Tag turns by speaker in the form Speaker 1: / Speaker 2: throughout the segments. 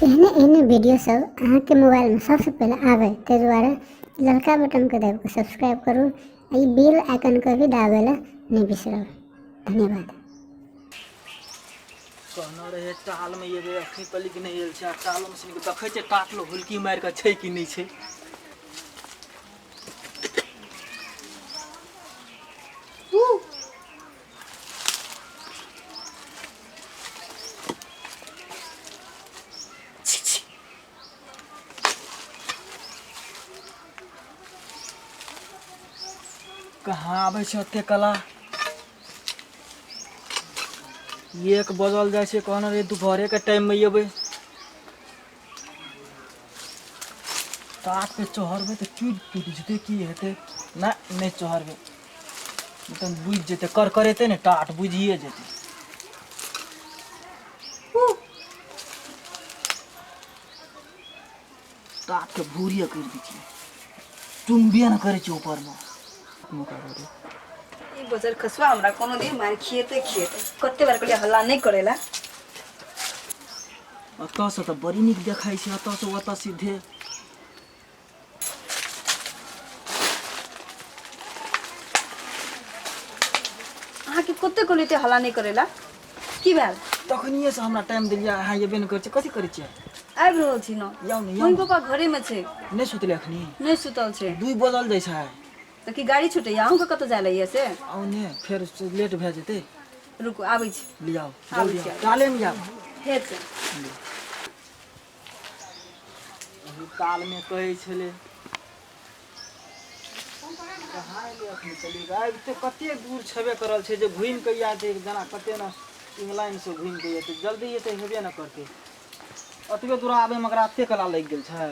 Speaker 1: एहने एहने वीडियो सब अहाँके मोबाइलमे सबसँ पहिले आबै, ताहि दुआरे ललका बटनके दाबि कऽ सब्सक्राइब करू आ ई बेल आइकनके भी दाबै लए नहि बिसरब। धन्यवाद।
Speaker 2: कहने रहे टालमे एबै, अखनी तलिक नहि आयल छै। आ टालमे सुनि कऽ देखै छै टाटलो हुलकी मारि कऽ छै कि नहि छै। कहाँ आबै छै ओते कला? एक बजल जाइ छै। कहने रहे दुपहरेके टाइममे एबै। टाट पे चढ़बै तऽ चुटि टूटि जेतै, की हेतै? नहि, नहि चढ़बै तहन बुझि जेतै, कर करेतै ने टाट, बुझिए जेतै। टाटके भूरिए करि दै छियै, चुमबे नहि करै छै ऊपरमे मुका।
Speaker 3: ई बजर खसुआ हमरा कोनो दिन मार खिएते खिएते। कते बार कहलियै हल्ला नहि करेला।
Speaker 2: ओतऽसँ तऽ बड़ी नीक देखाइ छै, ओतऽसँ ओतऽ सीधे।
Speaker 3: अहाँके कते कहलियै एते हल्ला नहि करेला, की भेल?
Speaker 2: तखनिएसँ हमरा टाइम देलियै, अहाँ एबे नहि करै छियै। कथी करै छियै?
Speaker 3: आबि रहल छी ने।
Speaker 2: जाउ ने, जाउ
Speaker 3: मम्मी
Speaker 2: ने।
Speaker 3: पापा घरेमे छै।
Speaker 2: नहि सुतलै अखनी?
Speaker 3: नहि सुतल छै।
Speaker 2: 2 बजल जाइ छै।
Speaker 3: तऽ की गाड़ी छूटैया? अहूँके कतऽ जाय लए से?
Speaker 2: आउ ने, फेर लेट भए जेतै।
Speaker 3: रुकू, आबै छी।
Speaker 2: लियाउ।
Speaker 3: आबै
Speaker 2: जल्दी
Speaker 3: छी,
Speaker 2: आउ।
Speaker 3: आबै।
Speaker 2: टालेमे जाउ।
Speaker 3: हेतै।
Speaker 2: एहि तालमे कहै छलै, कहाँ एलै अखनी चलि? आबिते कते दूर छेबे करल छै जे घुमि कऽ आयल छै, जेना कते ने इंग्लैंडसँ घुमि कऽ एतै, जल्दी एतै हेबे ने करतै। ओतबे दूर आबैमे ओकरा एते कला लागि गेल छै।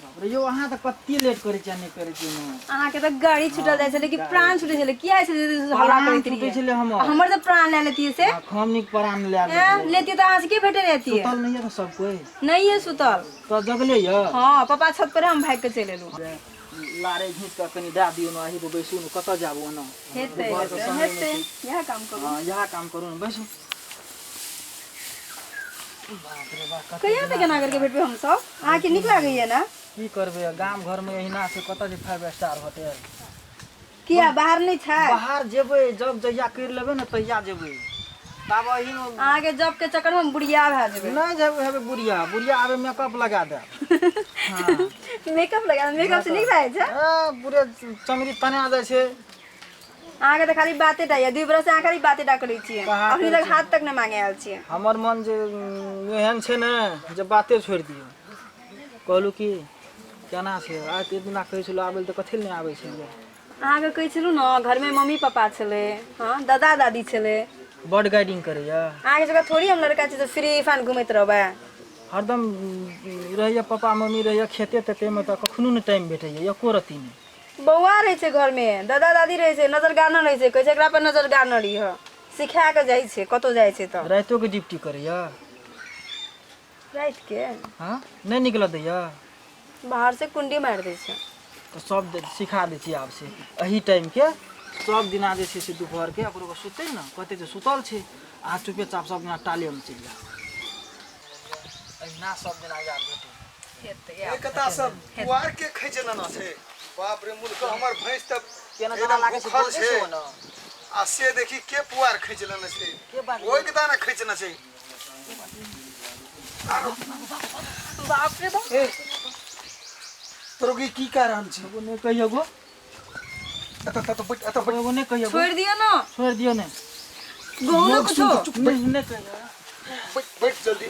Speaker 2: बाप रे, यौ अहाँ तऽ कते लेट करै छियै, नहि करै छियै ने।
Speaker 3: अहाँके तऽ गाड़ी छूटल जाइ छलै कि प्राण छूटै छलै? किया ऐसे हल्ला
Speaker 2: प्राण
Speaker 3: करैत
Speaker 2: छूटै
Speaker 3: रहियै?
Speaker 2: छलै हमर।
Speaker 3: आ हमर तऽ प्राण लए लेतियै से?
Speaker 2: हम नीक प्राण लए
Speaker 3: एँ,
Speaker 2: लेलियै।
Speaker 3: लेतियै तऽ अहाँ से की भेटे रहतियै?
Speaker 2: सुतल नहि यऽ तऽ सब कोइ?
Speaker 3: नहि ये सुतल।
Speaker 2: तऽ जगले यऽ?
Speaker 3: हँ, पापा छत पर, हम भागि कऽ चलि एलहुँ।
Speaker 2: लारे घीच कऽ कनि दए दियौ ने, एही पर बैसू ने, कतऽ जाबू ओना?
Speaker 3: हेतै।
Speaker 2: घरके
Speaker 3: हेतै।
Speaker 2: संगे नहि
Speaker 3: हेतै।
Speaker 2: छै।
Speaker 3: इएह काम करू।
Speaker 2: हँ, इएह काम करू ने, बैसू। बाप रे बाप, कते
Speaker 3: कहिया तक
Speaker 2: दिना
Speaker 3: एना करके भेटबै हमसब? अहाँके नीक लागैया ने?
Speaker 2: की करबै, गाम घरमे एहिना छै। कतऽ छै फाइव स्टार होटल?
Speaker 3: किया, बाहर नहि छै?
Speaker 2: बाहर जेबै जब जहिया करि लेबै ने तहिया जेबै, तब एहिमे
Speaker 3: अहाँके जॉब के चक्कर में बुढ़िया भए जेबै।
Speaker 2: नहि जेबै, हेबै बुढ़िया। बुढ़िया आबै मेकअप लगा देब। हँ।
Speaker 3: मेकअप लगा, मेकअप से नीक भए जाइ छै?
Speaker 2: ए, पूरे चमड़ी तना जाइ छै।
Speaker 3: अहाँके तऽ खाली बाते टा यऽ, 2 बरस अहाँ खाली बाते टा करै छियै।
Speaker 2: कहाँ
Speaker 3: अखनी
Speaker 2: करै
Speaker 3: तक हाथ तक नहि मांगे आयल छियै।
Speaker 2: हमर मन जे एहन छै ने जे बाते छोड़ि दियौ। कहलहुँ कि केना छै? आइ तऽ दिना कहै छलहुँ आबै लए, तऽ कथी लए नहि आबै छलियै?
Speaker 3: अहाँके कहै छलहुँ ने, घरमे मम्मी पापा छलै, हँ, दादा दादी छलै।
Speaker 2: बड गाइडिंग करैया।
Speaker 3: अहाँके जगह थोड़ी हम लड़का छी जे फ्री फान घुमैत रहबै।
Speaker 2: हरदम रहैया पापा मम्मी रहैया खेते तेतेमे, तऽ कखनो नहि टाइम भेटैया एको रत्ती नहि।
Speaker 3: बौआ रहै छै घरमे, दादा दादी रहै छै, नजर गानल रहै छै। कहै छै एकरा पर नजर गानल रहिह, सिखा कऽ जाइ छै, कतहु जाइ छै तऽ।
Speaker 2: रातिओके ड्यूटी करैया?
Speaker 3: रातिके।
Speaker 2: हँ, नहि निकलऽ दैया।
Speaker 3: बाहर से कुंडी मारि दै छै।
Speaker 2: तऽ सब सिखा दै छियै आब से एही टाइमके सब दिना जे छै से दुपहरके ओकरो सुतै ने कहतै जे सुतल छै, अहाँ चुपे चाप सब दिना टालेमे चलि जाउ। एहिना सब दिना याद भेटै।
Speaker 4: एकता सब पुआर के खैचे लेना छै। बाप रे, मुल्क हमर भैंस तऽ
Speaker 2: केना
Speaker 4: एकदम
Speaker 2: जेना लागै छै
Speaker 4: भूखल
Speaker 2: बोलै
Speaker 4: छै।
Speaker 2: छै ओना।
Speaker 4: आ से देखी के पुआर खैच लेने छै।
Speaker 2: के बात?
Speaker 4: ओहि के दाना खैचने छै।
Speaker 3: बाप रे बाप।
Speaker 4: ए तोरो की की कह रहल छी?
Speaker 2: एगो नहि कहियो गो।
Speaker 4: एतऽ एतऽ बैठ, एतऽ बैठ।
Speaker 2: एगो नहि कहियो गो।
Speaker 3: छोड़ि दियौ ने।
Speaker 2: छोड़ि दियौ ने।
Speaker 3: गहूँ ने
Speaker 4: लोग
Speaker 3: कुछो
Speaker 4: सुन के चुप बैठ।
Speaker 2: नहि, नहि कहियो।
Speaker 4: बैठ बैठ जल्दी।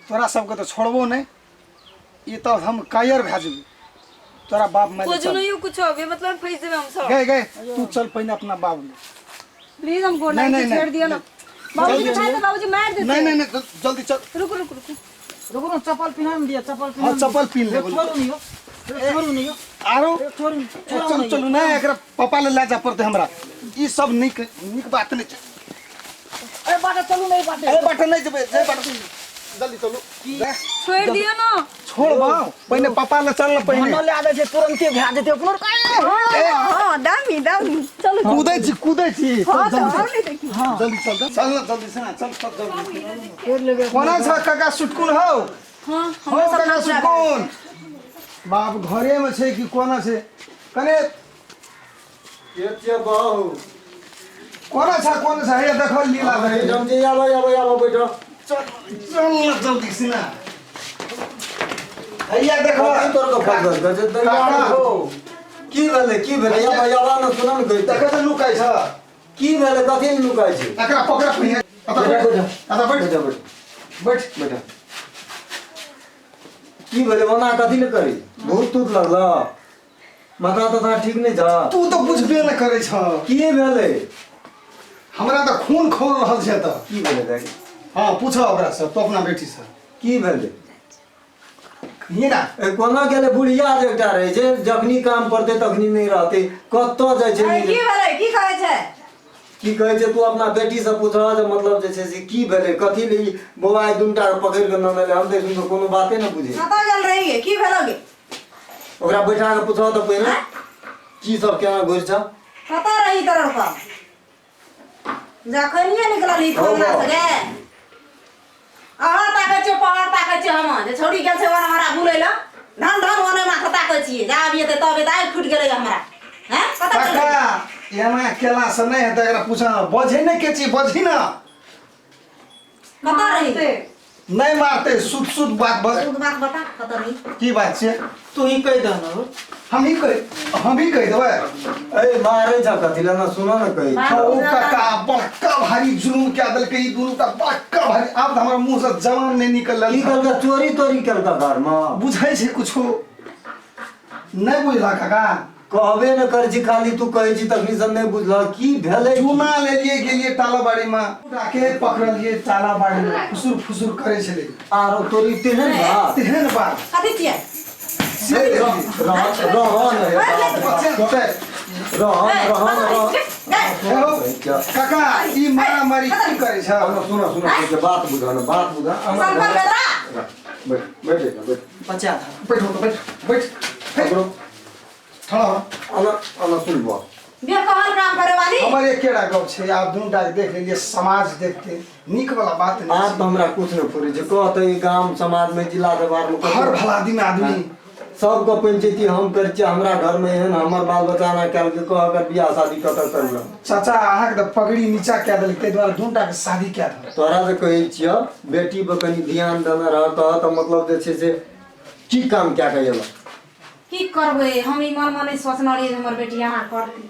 Speaker 4: तोरा सबके तऽ छोड़बो नहि, ई तऽ हम कायर भए जेबै तोरा बाप माय।
Speaker 3: खोजू नहीं कुछो अभी, मतलब फंस जेबै हम सब।
Speaker 4: गए गए, तू चल पहिने अपना बाप ले।
Speaker 3: प्लीज, हम गोर
Speaker 4: नहीं,
Speaker 3: लागै छी,
Speaker 4: नहीं,
Speaker 3: छोड़ि दियौ ने।
Speaker 4: नहीं।
Speaker 3: बाबूजी
Speaker 4: जल्दी
Speaker 3: के
Speaker 4: चल।
Speaker 3: बाबूजी मारि देतै।
Speaker 4: नहीं नहीं नहीं, जल्दी चल।
Speaker 3: रुकू रुकू रुकू।
Speaker 2: रुकू ने, चप्पल पिन्हा दिअ, चप्पल पिन्हा।
Speaker 4: हाँ, चप्पल पिन्ह ले।
Speaker 2: छोड़ू नहीं हो, छोड़ू नहीं हो।
Speaker 4: आरो
Speaker 2: छोड़ू।
Speaker 4: चलू चलू नहीं, एकरा पापा ले ला जा पड़तै हमरा। ई सब नीक नीक बात नहीं छै।
Speaker 2: ए बाटे चलू, नहीं बाटे।
Speaker 4: ए बाटे नहीं जेबै, जे बाटे। जल्दी चलू।
Speaker 3: छोड़ि दियौ ने।
Speaker 4: छोड़ बाऊ, पहिने पापा लग चल न पहिने।
Speaker 2: धनो लए दै छै, तुरन्ते भए जेतै अपनो।
Speaker 3: हँ, दामी दामी, चलू।
Speaker 4: कूदै छी, कूदै छी।
Speaker 3: हँ,
Speaker 4: चल
Speaker 3: तऽ
Speaker 4: जल्दी
Speaker 3: आओर नहि तऽ की।
Speaker 4: चल, जल्दी चल, चल न जल्दी से ना, चल चल जल्दी।
Speaker 2: कर लेबै।
Speaker 4: कोना छ काका सुटकुन हौ?
Speaker 3: हँ।
Speaker 4: हौ काका सुटकुन, बाप घरे में छै कि कोना छै कने?
Speaker 5: के छियै बहु?
Speaker 4: कोना छ, कोना छ? हैया देखो लीला देखै।
Speaker 5: जमजी, आबो आबो आबो, बैठो।
Speaker 4: चल चल न जल्दी से ना, हैया देखो।
Speaker 5: कथी तोर के फसल गजे दरिया
Speaker 4: काका।
Speaker 5: हो, की भेलै, की भेलै? आबो आबो न, सुन न, कहै
Speaker 4: देखै छ लुकाइ छ।
Speaker 5: की भेलै? कथी लए लुकाइ छै?
Speaker 4: एकरा पकड़ पहिने, एतऽ
Speaker 5: बैठ,
Speaker 4: बैठ, एतऽ बैठ।
Speaker 5: बैठ बैठ।
Speaker 4: बैठ।
Speaker 5: बैठ। की भेलै? ओना कथी लए करी? भूत तूत लगल? माथा तथा ठीक नहि छ?
Speaker 4: तू तऽ बुझबे नहि करै छ।
Speaker 5: की भेलै?
Speaker 4: हमरा तऽ खून खौल रहल छै तऽ।
Speaker 5: की भेलै दाइ?
Speaker 4: हँ, पूछ ओकरासँ, तू अपना बेटीसँ।
Speaker 5: की भेलै?
Speaker 4: ये ना।
Speaker 5: ए, कोना गेलै? बुढ़िया जे एकटा रहै छै, जखनी काम पड़तै तखनी नहि रहतै, कतऽ जाइ छै?
Speaker 3: अरे,
Speaker 5: नहि
Speaker 3: की भेलै? की कहै छै?
Speaker 5: की कहै छै, तू अपना बेटीसँ पूछह जे मतलब जे छै से की भेलै, कथी ले ई बौआ ई दुनू टा के पकड़ि कऽ नने हम तऽ एखन कोनो बाते नहि बुझै।
Speaker 3: कतऽ गेल रही गे? की भेलो गे?
Speaker 5: ओकरा बैठा कऽ पूछह तऽ पहिने की सब केना घुरि छ।
Speaker 3: कतऽ रही तोरा पर जखनिये निकलल ही खोलना से गे, अहाँ ताकै छियै, पहाड़ ताकै छियै हम जे छौड़ी गेल छै ओना हमरा बुलै लए, धन धन ओने माथा ताकै छियै, जा आबि जेतै तब एतै। आगि फुटि गेलै हमरा हैं, कतऽ गेल
Speaker 4: काका
Speaker 3: रही?
Speaker 4: एना केला से नहि हेतै, एकरा पूछ, बजै नहि के छी, बजही ना।
Speaker 3: कतऽ रही?
Speaker 4: नहि मारतै, शुद्ध शुद्ध बात बज।
Speaker 3: शुद्ध बात बता, कतऽ रही?
Speaker 4: की बात छै?
Speaker 2: तू ही कहि दह ने।
Speaker 4: हम ही कहि देबै।
Speaker 5: ए, मारै छ कथी लए? ना सुनऽ ने, कहै
Speaker 3: बात
Speaker 4: ओ
Speaker 3: बुझल।
Speaker 4: काका, बड़का भारी जुलुम कए देलकै ई दुनू का, बड़का भारी। आब तऽ हमरा मुँह से जवान नहि निकलल।
Speaker 5: की केलकै? चोरी तोरी केलकै घरमे?
Speaker 4: बुझै छै कुछो नहि बुझला काका?
Speaker 5: कहबे ने करै छी, खाली तू कहै छी, तखनी से नहि बुझलह की भेलै।
Speaker 4: चूना लेलिए, गेलिए तालाबाड़ी में, के पकड़लिए तालाबाड़ी में, फुसुर फुसुर करै छलै।
Speaker 5: आरो तोरी तेहन बात?
Speaker 4: तेहन बात।
Speaker 3: कथी छियै?
Speaker 4: से लेलिए।
Speaker 5: रह रह ने हे बाप रे बाप। रह रह रह।
Speaker 4: हेलो काका, ई मारामारी की करै छ?
Speaker 5: सुन सुन, के बात बुझ न, बात बुझ। बैठ बैठ बैठ।
Speaker 2: बचा दह।
Speaker 4: बैठो तो, बैठ बैठ।
Speaker 5: पकड़ो।
Speaker 4: ठड़ा हो।
Speaker 5: अना अना, सुन बुआ।
Speaker 3: बेकहल काम करे वाली।
Speaker 4: हमर एकेटा गप छै, आब दुनू टा के देख लेलिए, समाज देखते नीक वाला बात नहीं
Speaker 5: आब
Speaker 4: छै।
Speaker 5: तऽ हमरा कुछ नहि फुरै छै, कहते ई गाम समाज में जिला दरबार में
Speaker 4: हर भला आदमी आदमी
Speaker 5: सबके पंचायती हम करै छियै, हमरा घर में एहन हमर बाल बच्चा ना कयल के कह अगर बियाह शादी कतऽ करबै?
Speaker 4: चाचा, अहाँके तऽ पगड़ी नीचा कए देलक, ताहि दुआरे दुनू टा के शादी कए देलक।
Speaker 5: तोरा जे कहै छियऽ, बेटी पर कनि ध्यान देने रह। कह तऽ मतलब जे छै से की काम कए कऽ एलऽ?
Speaker 3: की करबै हम, ई मन मे नहि सोचने रहियै जे हमर बेटी एना करतै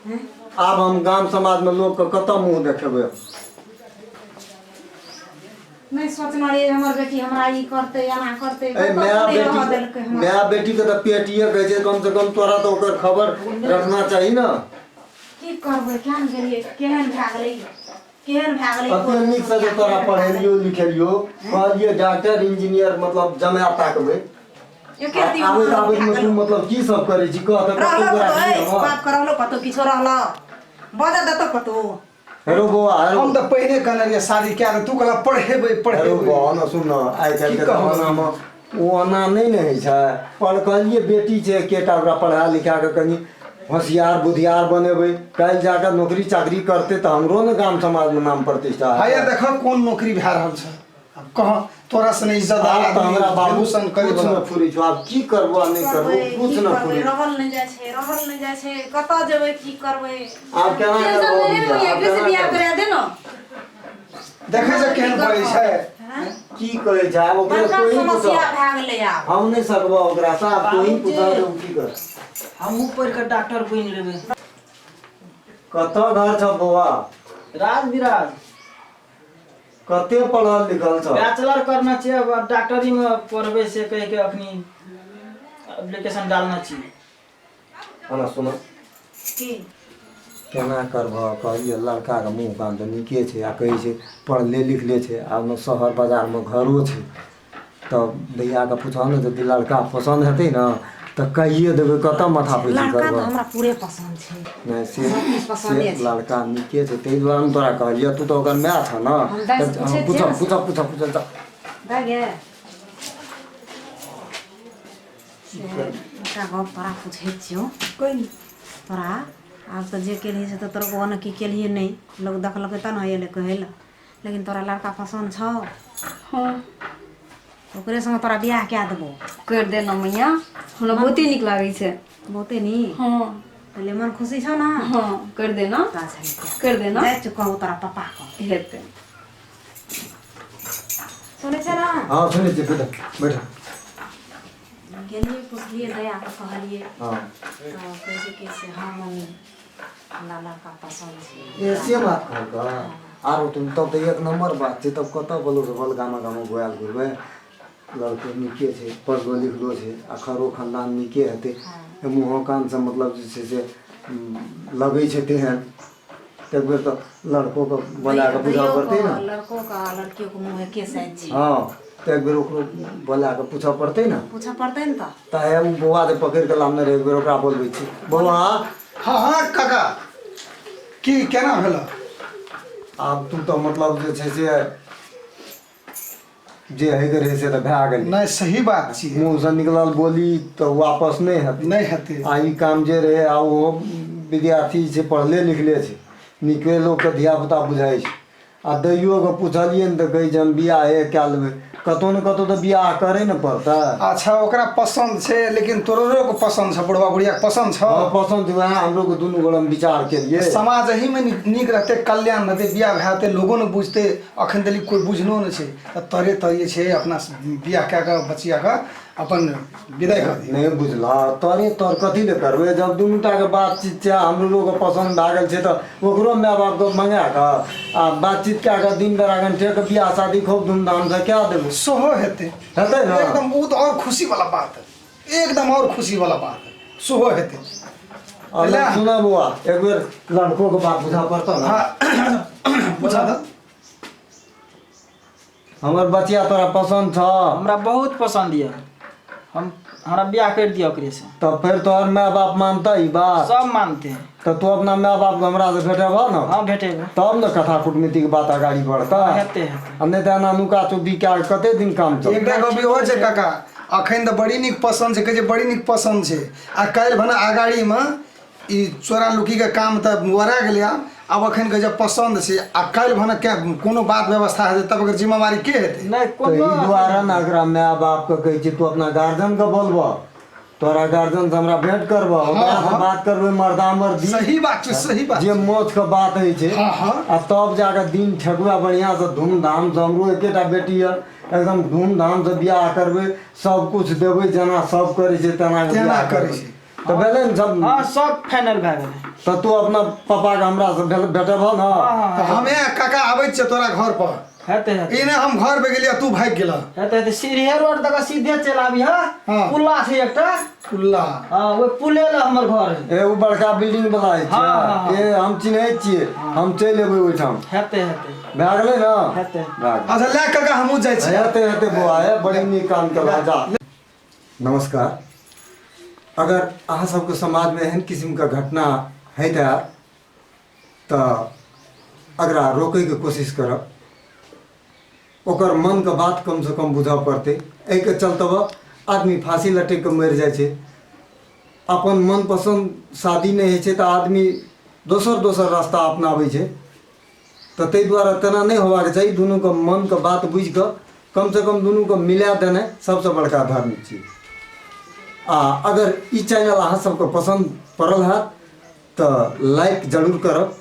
Speaker 3: हैं?
Speaker 5: आब हम गाम समाज में लोक के कतऽ मुँह देखेबै?
Speaker 3: नहि सोचने रहियै जे हमर बेटी हमरा ई करतै, एना करतै।
Speaker 5: ए
Speaker 3: कतऽ
Speaker 5: माय
Speaker 3: नहि रहऽ
Speaker 5: बेटी
Speaker 3: देलकै हमरा।
Speaker 5: माय बेटी के तऽ पेटिए कहै छै, कम से कम तोरा तऽ ओकर खबर रखना चाही ने।
Speaker 3: की करबै, केहन गेलियै, केहन भए गेलै, केहन भए गेलै।
Speaker 5: कते नीक से जे तोरा पढ़ेलियो लिखेलियो, कहलिए डॉक्टर इंजीनियर मतलब जमाय ताकबै।
Speaker 3: एके दिन
Speaker 5: आबैत आबैत मे तू मतलब की सब करै छी, कह तऽ।
Speaker 3: रहलो
Speaker 5: कतौ
Speaker 3: कतौ
Speaker 5: गोरा
Speaker 3: ए,
Speaker 5: छी हमर?
Speaker 3: बाप के रहलो कतौ किछो रहलो, बजऽ देतौ कतौ?
Speaker 5: हेरो बौआ, हेरो।
Speaker 4: हम तऽ पहिने कहने रहियै शादी कए दे, तू कहला पढ़ेबै
Speaker 5: हेरो
Speaker 4: पढ़ेबै।
Speaker 5: बौआ ने, सुन ने, आइ काल्हिके
Speaker 4: की कहब?
Speaker 5: जमानामे ओ ओना नहि ने होइ छै। पर कहलियै बेटी छै एकेटा, ओकरा पढ़ा लिखा कऽ कनि होशियार बुधियार बनेबै, काल्हि जाकऽ नौकरी चाकरी करतै तऽ हमरो ने गाम समाजमे नाम प्रतिष्ठा
Speaker 4: हैया
Speaker 5: हेतै।
Speaker 4: देखऽ कोन नौकरी भए रहल छै, आब कह तोरा सने इज्जतदार
Speaker 5: आब तऽ हमरा
Speaker 4: आदमी
Speaker 5: बाबू
Speaker 4: वैल्यूशन करे
Speaker 5: कुछ
Speaker 4: वाला।
Speaker 5: न फुरै छौ, आब की करबो आ नहि करबो
Speaker 3: करबै
Speaker 5: कुछ
Speaker 3: की
Speaker 5: न
Speaker 3: करबै?
Speaker 5: फुरै।
Speaker 3: रहल नहि जाइ छै, रहल नहि जाइ छै। कतऽ जेबै, की करबै?
Speaker 5: आब केना
Speaker 3: टेंशन
Speaker 5: करबो
Speaker 3: नहि
Speaker 5: बियाह?
Speaker 3: होइए,
Speaker 5: आब
Speaker 3: एकरे से
Speaker 5: केना
Speaker 3: बियाह
Speaker 5: करबो?
Speaker 3: करा दे ने।
Speaker 4: देखै छै केहन पड़ै छै।
Speaker 5: की कहै छै आब ओकरे
Speaker 3: बड़का
Speaker 5: तोही
Speaker 3: समस्या
Speaker 5: पूछह।
Speaker 3: भए गेलै आब।
Speaker 5: हम नहि सकबो ओकरा से, आब तोही पूछह जे ओ की कर।
Speaker 2: हमहूँ पढ़ि कऽ डॉक्टर बनि लेबै।
Speaker 5: कतऽ घर छौ बौआ?
Speaker 2: राज बिराज।
Speaker 5: कते पढ़ल लिखल छौ?
Speaker 2: बैचलर करना छियै, अब डॉक्टरी में पढ़बै से कहि के अखनी एप्लीकेशन डालना छी।
Speaker 5: हँ, सुन।
Speaker 3: की?
Speaker 5: केना करबह? कहलियै लड़काके मुँह कान तऽ नीके छै आ कहै छै पढ़ले लिखले छै, आ ओन्ने शहर बाजारमे घरो छै, तऽ भैयाके पुछह ने, यदि लड़का पसन्द हेतै ने तऽ कहिए देबै। कतऽ माथा पैची
Speaker 3: लड़का तऽ
Speaker 5: करबह?
Speaker 3: हमरा पूरे पसन्द छै।
Speaker 5: नहि से
Speaker 3: सब किछु
Speaker 5: से
Speaker 3: पसन्दे छै।
Speaker 5: लड़का नीके छै, ताहि दुआरे ने तोरा कहलियऽ, तू तऽ ओकर माय छह ने।
Speaker 3: हम दाइ से
Speaker 5: तऽ
Speaker 3: पूछै
Speaker 5: पूछऽ
Speaker 3: छियै ने।
Speaker 5: पूछऽ पूछऽ पूछऽ, जा।
Speaker 3: भए गेल से एकटा गप तोरा पूछै छियौ
Speaker 6: कोई नहीं
Speaker 3: तोरा आब तऽ जे केलही से तऽ तोरा ओना की केलही नहि लोक देखलकै तब ने अयलै कहै लए लेकिन तोरा लड़का पसन्द छौ
Speaker 6: हाँ
Speaker 3: ओकरे संगे तोरा बियाह कए देबौ
Speaker 6: कर देना मैया हमरा बहुते नीक लागै छै
Speaker 3: बहुते नीक
Speaker 6: हाँ
Speaker 3: पहिले मन खुशी छौ ने
Speaker 6: हाँ कर देना
Speaker 3: अच्छा
Speaker 6: कर देना
Speaker 3: जाइ छियौ कहू तोरा पप्पा के
Speaker 6: हेतै
Speaker 3: सुनै छै ने
Speaker 5: हँ सुनै छियै बैठ बैठ
Speaker 3: गेलियै पुछलियै दयाके कहलियै
Speaker 5: हँ
Speaker 3: तऽ कहै छै कि से हँ मम्मी हमरा लड़का पसन्द छै
Speaker 5: ए से बात कहलकै आरो तुम तब तऽ एक नम्बर बात छै तब कतऽ बोलो बल गामा गामा गोआल घुरबै लड़को नीके छै पढ़लो लिखलो छै आ खरो खानदान नीके हेतै मुँहो कानसँ मतलब जे छै से लगै छै तेहन तऽ एक बेर तऽ लड़कोके बोला कऽ बुझऽ पड़तै ने
Speaker 3: लड़को का लड़कियों के मुँह एके साइज छै
Speaker 5: हँ तऽ एक बेर ओकरो बोला कऽ पूछऽ पड़तै ने
Speaker 3: पूछऽ पड़तै ने तऽ
Speaker 5: तऽ हे ओ बौआ जे पकड़ि कऽ लामने रहै एक बेर ओकरा बोलबै छी बौआ
Speaker 4: हँ हँ काका की केना भेल
Speaker 5: आब तू तऽ मतलब जे छै से जे होइके रहै से तऽ भए गेलै
Speaker 4: नहि सही बात छियै
Speaker 5: मुँहसँ निकलल बोली तऽ वापस नहि हेतै
Speaker 4: नहि हेतै
Speaker 5: आ ई काम जे रहै आ ओहो विद्यार्थी छै पढ़ले लिखले छै नीके लोकके धियापुता बुझाइ छै आ दैयोके पुछलियै ने तऽ कहै छै हम बियाहे कए लेबै कतहु ने कतहु तऽ बियाह करै ने पड़तै
Speaker 4: अच्छा ओकरा पसन्द छै लेकिन तोरो के पसन्द छ बुढ़वा बुढ़िया के पसन्द छ
Speaker 5: हँ पसन्द छै वएह हमरो के दुनू गोटे विचार केलियै
Speaker 4: समाज एहिमे नीक नीक रहतै कल्याण रहतै बियाह भए जेतै लोगो ने बुझतै अखन तक कोइ बुझनो नहि छै तऽ तरे तरे छै अपना बियाह कए कऽ बचिया कऽ अपन विदाइ कऽ दियौ
Speaker 5: नहि बुझलह तरे तर कथी लए करबै जब दुनू टाके बातचीत छै हमरो लोकके पसन्द भए गेल छै तऽ ओकरो माय बापके मङ्गा कऽ आ बातचीत कए कऽ दिन बेरागन ठेक कऽ बियाह शादी खूब धूमधामसँ कए देबै
Speaker 4: सेहो हेतै
Speaker 5: हेतै ने
Speaker 4: एकदम ओ तऽ आओर खुशी वाला बात एकदम आओर खुशी वाला बात सेहो हेतै
Speaker 5: आ
Speaker 4: ले।
Speaker 5: सुनऽ बौआ एक बेर लड़कोके बात बुझऽ पड़तौ ने
Speaker 4: हँ पूछा दऽ
Speaker 5: हमर बचिया तोरा पसन्द छौ
Speaker 2: हमरा बहुत पसन्द यऽ हम हमरा बियाह करि दिअ ओकरे से
Speaker 5: तब फेर तोहर माय बाप मानतै ई बात
Speaker 2: सब मानते हैं
Speaker 5: तऽ तू अपना माय बापके हमरा से भेटेबह ने
Speaker 2: हाँ भेटेबै
Speaker 5: तब ने कथा कूटनीतिक बात अगाड़ी बढ़तै
Speaker 2: हेतै हेतै
Speaker 5: आ नहि तऽ एना नुका चुपी कए कऽ कते दिन काम चलतै
Speaker 4: एकटा गप इहो छै काका अखन तऽ बड़ी नीक पसन्द छै कहै छै बड़ी नीक पसन्द छै आ काल्हि भने अगाड़ीमे ई चोरा लुकीके काम तऽ ओरा गेलै आब आब अखन कहै छै पसन्द छै आ काल्हि भने के कोनो बात व्यवस्था हेतै तब ओकर जिम्मेवारी के हेतै
Speaker 2: नहि
Speaker 5: तऽ ई
Speaker 2: कोनो
Speaker 5: दुआरे ने एकरा माय बापके कहै छै तू अपना गार्जियनके बोलबह तोरा गार्जियन से हमरा भेंट करबह ओकरा से
Speaker 4: हाँ।
Speaker 5: बात करबै मर्दा मर्दी
Speaker 4: सही बात छै सही बात
Speaker 5: जे मौत के बात होइ छै
Speaker 4: हाँ, हाँ।
Speaker 5: आ तब जाके दिन ठेकुआ बढ़िआँ से धूमधाम से हमरो एकेटा बेटी यऽ एकदम धूमधाम से बियाह करबै सब कुछ देबै जेना सब करै छै तेना के
Speaker 4: तेना
Speaker 5: बियाह
Speaker 4: करै
Speaker 5: करबै
Speaker 4: छै।
Speaker 5: तऽ भेलै ने सब
Speaker 2: हाँ सब फाइनल भए गेलै
Speaker 5: तऽ तू अपना पापाके हमरा से भेटेबह ने
Speaker 2: हाँ
Speaker 4: तऽ हमे आ काका आबै छियै तोरा घर पर
Speaker 2: हेतै हेतै
Speaker 4: ई नहि हम घर पे गेलियै तू भागि गेलह
Speaker 2: हेतै हेतै सीढ़े रोड दऽ कऽ सीधे चलि आबी हँ
Speaker 4: हाँ।
Speaker 2: पुला छै एकटा
Speaker 4: पुल्ला
Speaker 2: हाँ ओहि पुले लग हमर घर है
Speaker 5: ए ओ बड़का बिल्डिंग वाला अछि
Speaker 2: हाँ, हाँ, हाँ।
Speaker 5: ए हम चिन्है छियै हम चलि एबै ओहिठाम
Speaker 2: हेतै हेतै
Speaker 5: भए गेलै ने
Speaker 2: हेतै।
Speaker 5: भए गेलै
Speaker 4: अच्छा लए काका हमहूँ जाइ छी
Speaker 5: हेतै हेतै बौआ हे बड़ी नीक काम केलह जा नमस्कार अगर अहाँ सबके समाजमे एहन किसिमके घटना होइत हैत तऽ एकरा रोकैके कोशिश करब ओकर मनके बात कमसँ कम बुझऽ पड़तै एहिके चलते आदमी फाँसी लटकि कऽ मरि जाइ छै अपन मनपसन्द शादी नहि होइ छै तऽ आदमी दोसर दोसर रास्ता अपनाबै छै तऽ ताहि दुआरे तेना नहि होबाक चाही दुनूके मनके बात बुझि कऽ कमसँ कम दुनूके मिला देनाइ सबसँ बड़का धर्म छी आ अगर ई चैनल अहाँ सबके पसन्द पड़ल हैत तऽ लाइक जरूर करब